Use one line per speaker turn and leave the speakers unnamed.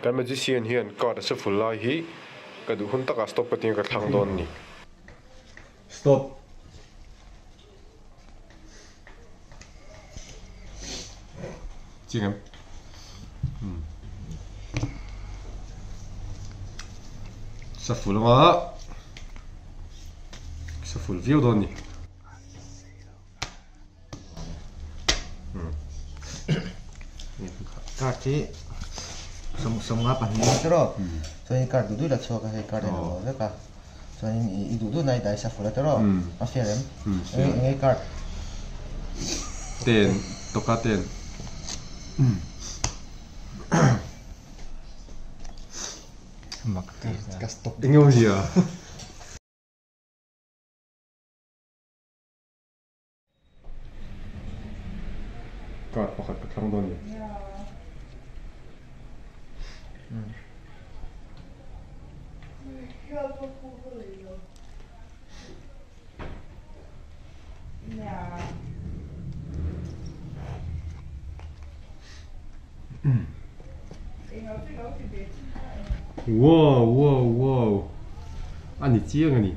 Kan magician hian card a shuffle lai hi ka duh hun takah stop ka tia ka thlang dawn a ni.
Stop.
Chiang em? Shuffle anga shuffle viau dawn a ni.
Card hi sawmnga pahnih a ni tawh chuanin card duh duh la chhuak a hei card a inang vek a chuanin i duh duh na i dai shuffle a tawh a fair em eng nge card
ten tawka ten
ka stop
eng nge awmzia. Card pakhat ka thlang dawn a ni. Wow wow wow a ni chiang a ni.